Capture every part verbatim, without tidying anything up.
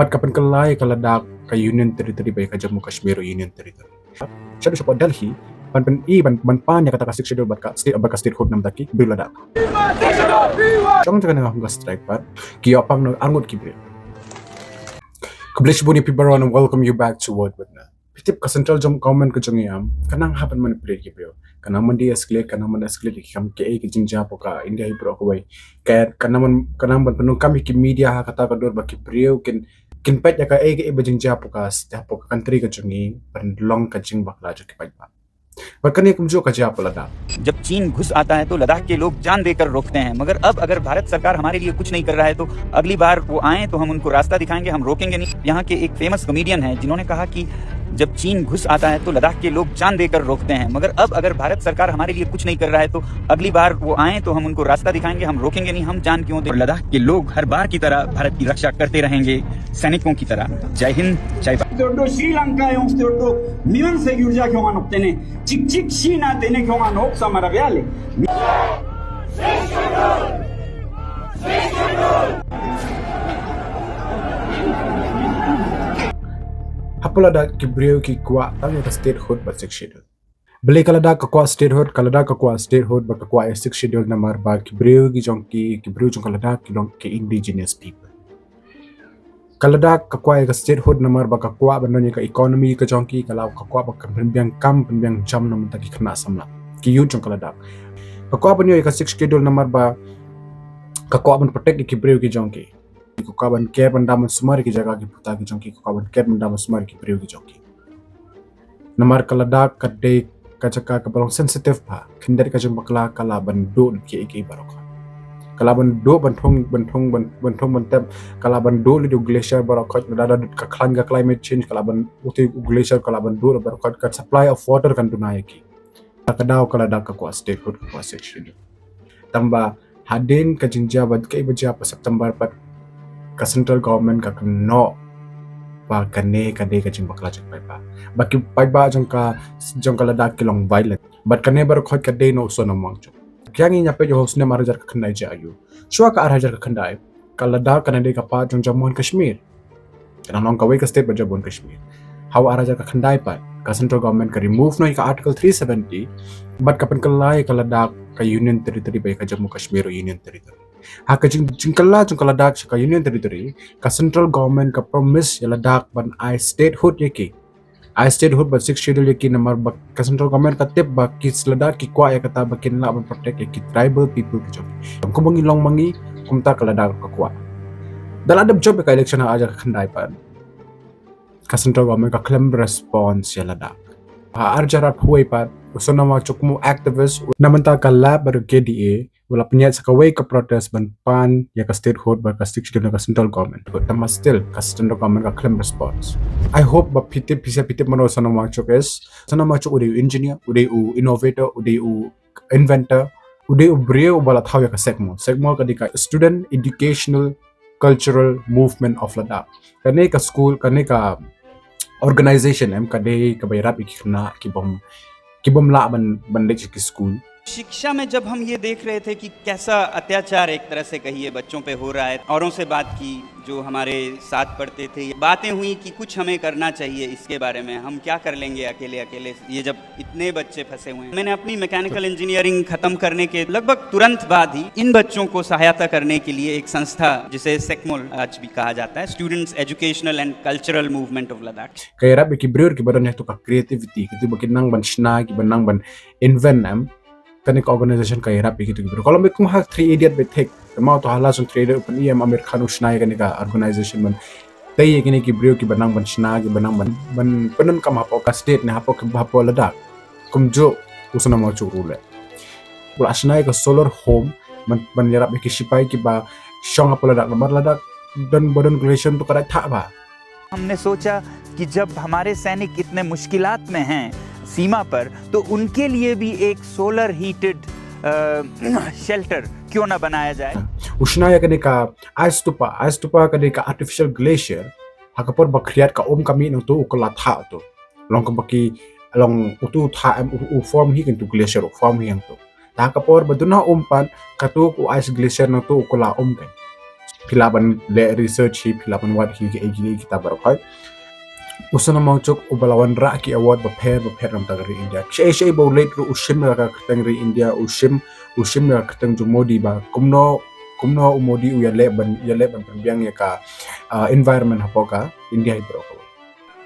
Pat ka pynkylla ïa ka Ladakh ka Union Territory bad ïa ka Jammu Kashmir Union Territory. Shaduh shapoh Delhi ban pyn-i ban, ban pan ïa kata ka Sixth Schedule bad ka state, bad ka statehood namar ki briew Ladakh. Jong jong ka hunger strike pat ki ïoh pang na arngut ki briew. Khublei shibun ïa phi baroh and welcome you back to Word Witness. Phi tip ka central government ka jong ngi em, ka nang hap ban manipulate ki briew, ka nang ban de-escalate, ka nang ban escalate ïa ki kam kiei ki jingjia hapoh ka India hi baroh kawei. Ka, ka nang ban, ka nang ban pyndonkam ïa ki media ha kata ka dur ba ki briew kin, kin peit ïa kaei kaei ba jingjia hapoh ka, hapoh ka country ka jong ngi, ban long ka jingbakla jong ki paidbah. Bad kane kumjuh ka jia hapoh Ladakh. जब चीन घुस आता है तो लद्दाख के लोग जान देकर रोकते हैं, मगर अब अगर भारत सरकार हमारे लिए कुछ नहीं कर रहा है तो अगली बार वो आए तो हम उनको रास्ता दिखाएंगे, हम रोकेंगे नहीं। यहाँ के एक फेमस कॉमेडियन है जिन्होंने कहा कि जब चीन घुस आता है तो लद्दाख के लोग जान देकर रोकते हैं, मगर अब अगर भारत सरकार हमारे लिए कुछ नहीं कर रहा है तो अगली बार वो आए तो हम उनको रास्ता दिखाएंगे, हम रोकेंगे नहीं, हम जान क्यों दें। और लद्दाख के लोग हर बार की तरह भारत की रक्षा करते रहेंगे, सैनिकों की तरह। जय हिंद, जय भारत। Te do Sri Lanka yong te do miwan se yurja kyo ano tene chik chik China tene kyo ano sa maraviale. Hapoh Ladakh ki briew ki kwah tang ïa ka statehood bad Sixth Schedule. Balei ka Ladakh ka kwah statehood? Ka Ladakh ka kwah statehood bad ka kwah ïa Sixth Schedule namar ba ki briew ki jong ki, ki briew jong ka Ladakh ki long ki indigenous people. Ka Ladakh ka kwah ïa ka statehood namar ba ka kwah ban don ïa ka economy ka jong ki, ka la ka kwah ba kan pynbiang kam, pynbiang jam na bynta ki khynnah samla, ki youth jong ka Ladakh. Ka kwah ban ïoh ïa ka Sixth Schedule namar ba ka kwah ban protect ïa ki briew ki jong ki. Ka kwah ban ker ban dam ban sumar ïa ki jaka ki puta ki jong ki, ka kwah ban ker ban dam ban sumar ïa ki briew ki jong ki. Namar ka Ladakh ka dei ka jaka kaba long sensitive bha. Khyndiat ka jingbakla ka lah ban duh lut kiei kiei baroh khoit. Ka lah ban duh ban thung, ban thung, ban, ban thung ban tep. Ka lah ban duh lut u glacier baroh khoit. Lada da ka khlaiñ ka climate change ka lah ban, utu u glacier ka lah ban duh lut baroh khoit. Ka supply of water kan duna ïa ki. Ka daw ka Ladakh ka kwah statehood, ka kwah Sixth Schedule. Tangba hadien ka jingjia ba kaei ba jia hapoh September pat ka central government ka kynnoh ba kane ka dei ka jingbakla jong paidbah. Ba ki paidbah jong ka, jong ka Ladakh ki long violent. Bad kane baroh khoit ka dei na u Sonam Wangchuk. Ka ngi ñiah peit ha u snem ar hajar khyndai jia aiu. Shuwa ka ar hajar khyndai, ka Ladakh ka dei ka part jong Jammu and Kashmir. Ka dang long kawei ka state bad Jammu and Kashmir. Ha u ar hajar khyndai pat ka central government ka remove noh ïa ka Article three seventy bad ka pynkylla ïa ka Ladakh ka Union Territory bad ïa ka Jammu Kashmir Union Territory. Ha ka jing, jingkylla jong ka Ladakh sha ka Union Territory, ka central government ka promise ïa Ladakh ban ai statehood ïa ki. Ai statehood bad Sixth Schedule ïa ki namar ba ka central government ka tip ba ki Ladakh ki kwah ïa kata ba kin lah ban protect ïa ki tribal people ki jong ki. Kumba ngi long ma ngi, kumta ka Ladakh ka kwah. Da la dep jop ïa ka election ha ar hajar khyndai pat, ka central government ka khlem response ïa Ladakh. Ha ar hajar arphew wei pat u Sonam Wangchuk, u activist na bynta ka Ladakh bad ka K D A, u la pynïaid sa kawei ka protest ban pan ïa ka statehood bad ka Sixth Schedule na ka central government. Tangba still ka central government ka khlem response. I hope ba phi tip, phi sa phi tip mano u Sonam Wangchuk is. Sonam Wangchuk u dei u engineer, u dei u innovator, u dei u inventor, u dei u briew uba la thaw ïa ka SECMO. SECMO ka dei ka Student Educational Cultural Movement of Ladakh. Kane ka school, kane ka organization em, ka dei kaba ïarap ïa ki khynnah ki bym, ki bym lah ban, ban leit sha ki school. शिक्षा में जब हम ये देख रहे थे कि कैसा अत्याचार एक तरह से कहिए बच्चों पे हो रहा है, औरों से बात की जो हमारे साथ पढ़ते थे, ये बातें हुई कि कुछ हमें करना चाहिए इसके बारे में, हम क्या कर लेंगे अकेले अकेले, ये जब इतने बच्चे फंसे हुए हैं। मैंने अपनी मैकेनिकल इंजीनियरिंग खत्म करने के लगभग तुरंत बाद ही इन बच्चों को सहायता करने के लिए एक संस्था, जिसे सेकमोल आज भी कहा जाता है, Students Educational and Cultural Movement of Ladakh. Ka ïarap ïa ki briew kiba don ïa katu ka creativity, katu ba ki nang ban shna, kiba nang ban invent em. Kane ka organization ka ïarap ïa kitu ki briew. Ka long beit kum ha Three Idiot beit thik. Te ma uto ha last jong Three Idiot u pyni em, Aamir Khan u shna ïa kane ka organization ban tei ïa kine ki briew kiba nang ban shna, kiba nang ban, ban pyndonkam hapoh ka state ne hapoh, hapoh Ladakh. Kumjuh u Sonam Wangchuk ruh leh u la shna ïa ka solar home ban, ban ïarap ïa ki shipai kiba shong hapoh Ladakh, namar Ladakh don, ba don glacier to ka dei thah bha. हमने सोचा कि जब हमारे सैनिक इतने मुश्किलात में हैं सीमा पर, तो उनके लिए भी एक सोलर हीटेड, अ, शेल्टर क्यों ना बनाया जाए। U shna ïa kane ka ice stupa, ice stupa ka dei ka artificial glacier, ha ka por ba khriat ka um ka mih nangtu u kylla thah tu. Long kumba ki, long utu u thah em u, u form hi kyntu glacier, u form hi hangtu. Te ha ka por ba duna um pat, katu u ice glacier nangtu u kylla um kein. Phi lah ban leh research hi, phi lah ban wad hi ki ei ki ei kita baroh hi. U Sonam Wangchuk uba la wanrah ki award bapher bapher namar ka ri India. Shaei shaei ba u leit ruh u shim ïa ka kyrteng ri India, u shim u shim ïa ka kyrteng jong Modi ba kumno kumno u Modi u ïaleh ban ïaleh ban pynbiang ïa ka, ah, environment hapoh ka India hi baroh.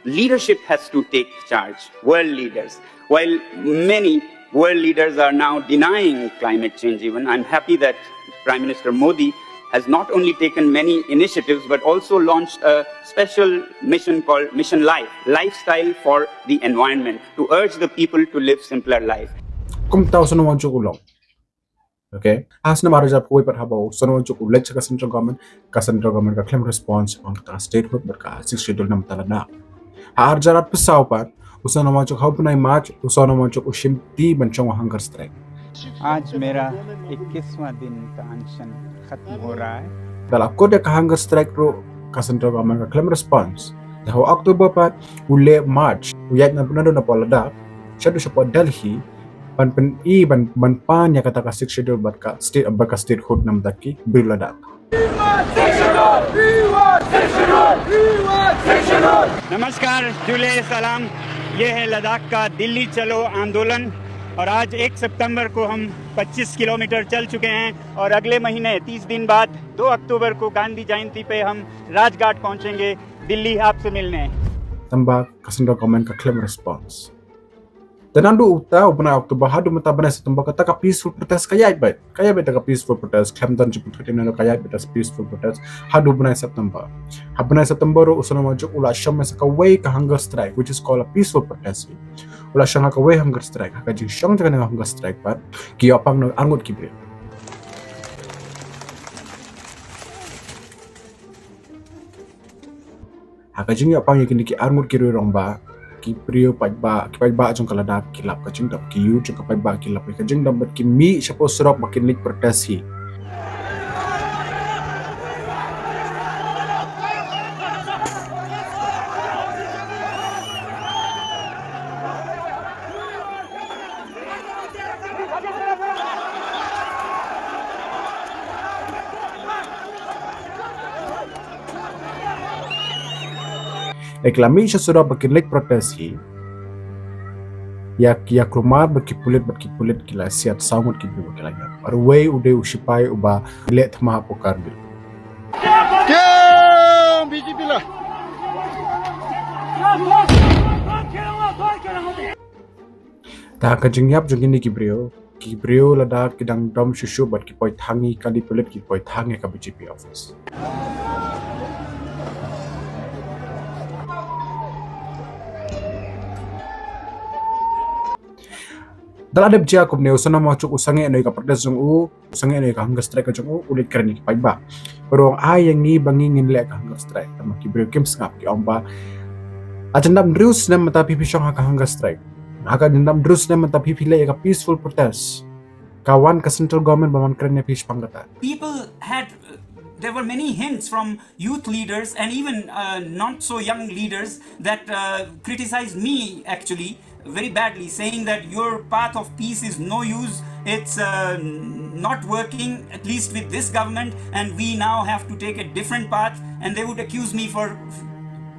Leadership has to take charge, world leaders. While many world leaders are now denying climate change, even, I'm happy that Prime Minister Modi has not only taken many initiatives but also launched a special mission called Mission Life, Lifestyle for the Environment, to urge the people to live simpler life. Kumta u Sonam Wangchuk u long. Okay. Ha snem ar hajar khatwei pat haba u Sonam Wangchuk u leit sha ka central government, ka central government ka khlem response ong ka statehood bad ka Sixth Schedule namar ka Ladakh. Ha ar hajar arphew saw pat u Sonam Wangchuk ha u bnai March u Sonam Wangchuk u shim ti ban shong hunger strike. आज मेरा इक्कीसवां दिन का अनशन खत्म हो रहा है। Da la kut ïa ka hunger strike ruh ka central government ka khlem response. Da ha October pat u leh march u ïaid na bynta na poh Ladakh shaduh shapoh Delhi ban pyni ban ban pan ïa kata ka Sixth Schedule bad ka state bad ka statehood namar ki briew Ladakh. नमस्कार, जुले सलाम। ये है लद्दाख का दिल्ली चलो आंदोलन और आज एक सितंबर को हम पच्चीस किलोमीटर चल चुके हैं और अगले महीने तीस दिन बाद दो अक्टूबर को गांधी जयंती पे हम राजघाट पहुंचेंगे दिल्ली आपसे मिलने। Tangba ka central government ka khlem response. Te naduh uta u bnai October haduh mynta bnai September kata ka peaceful protest ka ïaid beit. Ka ïaid beit kata ka peaceful protest, khlem don jingpynthut ïa nangno, ka ïaid beit kata peaceful protest haduh bnai September. Ha bnai September u Sonam Wangchuk u la shong ïa sa kawei ka hunger strike, which is called a peaceful protest. U la shong ha kawei hunger strike, ha ka jingshong jong kane ka hunger strike pat ki ïoh pang noh arngut ki briew. Ha ka jingïoh pang ïa kine ki arngut ki rangbah, ki briew paidbah, ki paidbah jong ka Ladakh ki lap ka jingdap, ki ïew jong ka paidbah ki lap ïa ka jingdap bad ki mih shapoh surok ba kin leit protest hi. Ïa ki la mih sha surok ba kin leit protest hi. Ïa ïa kulmar bad ki pulit bad ki pulit ki la siat saw ngut ki briew ba ki la ñiam. Ar uwei u dei u sipai uba leh thma hapoh Kargil. Kem B J P la. Ta ka jingïap jong kine ki briew, ki briew Ladakh ki dang dom shuh shuh bad ki poi thang ïa ka kali pulit, ki poi thang ïa ka B J P office. Da la dep jia kumne u Sonam Wangchuk u sangeh noh ïa ka protest jong u, u sangeh noh ïa ka hunger strike ka jong u, u leit kren ïa ki paidbah. Bad u ong ai ïa ngi ba ngi ngin leh ka hunger strike. Tangba ki briew kim sngap, ki ong ba, hajan dap hynriew snem mynta phi phi shong ha ka hunger strike. Ha ka jan dap hynriew snem mynta phi phi leh ïa ka peaceful protest. Ka wan ka central government ban wan kren ïa phi shaphang kata. People had, there were many hints from youth leaders and even uh, not so young leaders that uh, criticized me actually very badly, saying that your path of peace is no use, it's uh, not working, at least with this government, and we now have to take a different path, and they would accuse me for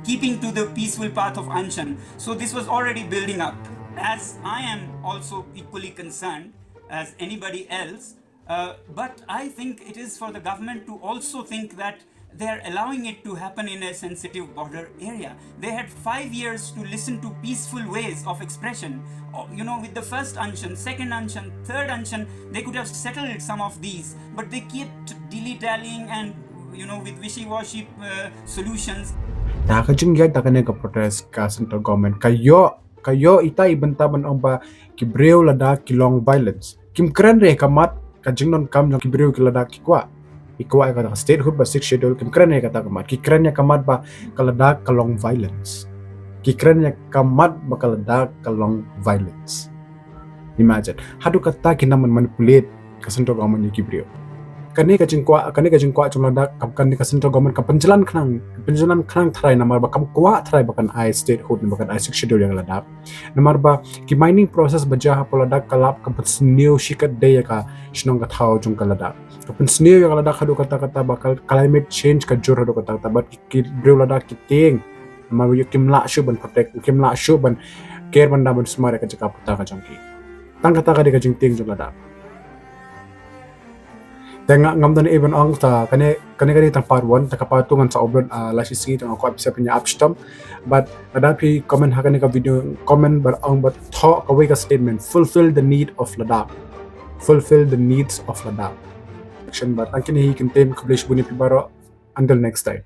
keeping to the peaceful path of Aung San. So this was already building up. As I am also equally concerned as anybody else, uh, but I think it is for the government to also think that they are allowing it to happen in a sensitive border area. They had five years to listen to peaceful ways of expression. Oh, you know, with the first Aung San, second Aung San, third Aung San, they could have settled some of these, but they kept dilly-dallying and, you know, with wishy-washy uh, solutions. Ta ka jingïaid ta kane ka protest ka central government ka ïoh ka ïoh ita i bynta ban ong ba ki briew Ladakh ki long violence. Kim kren re ka mat ka jingdonkam jong ki briew ki Ladakh ki kwah. Ki kwah ïa ka statehood bad Sixth Schedule, kim kren re ïa kata ka mat. Ki kren ïa ka mat ba ka Ladakh ka long violence. Ki kren ïa ka mat ba ka Ladakh ka long violence. Imagine. Haduh kata ki nang manipulate ka central government ïa ki briew. Kane ka jingkwah, kane ka jingkwah jong Ladakh, ka, kane ka central government ka pynjlan khnang, pynjlan khnang tharai namar ba kam kwah tharai ba kan ai statehood ne ba kan ai Sixth Schedule ïa ka Ladakh. Namar ba ki mining process ba jia hapoh Ladakh ka lap ka pynsniew shikatdei ïa ka shnong ka thaw jong ka Ladakh. Ka pynsniew ïa ka Ladakh haduh katta katta ba ka climate change ka jur haduh katta katta bad ki, ki briew Ladakh ki tieng. Namar ba kim lah shuh ban protect, kim lah shuh ban care ban da ban sumar ïa ka jaka puta ka jong ki. Tang kata ka dei ka jingtieng jong Ladakh. Te nga ngam don ei ban ong ta kane, kane ka dei tang part one, ta ka part two ngan sa upload, ah, la shi sngi, te nga kwah phi sa pynïaid up shitom. But lada phi comment ha kane ka video, comment bad ong bad thoh kawei ka statement, fulfill the need of Ladakh. Fulfill the needs of Ladakh. Action. Bad tang kine hi kyntien, khublei shibun ïa phi baroh. Until next time.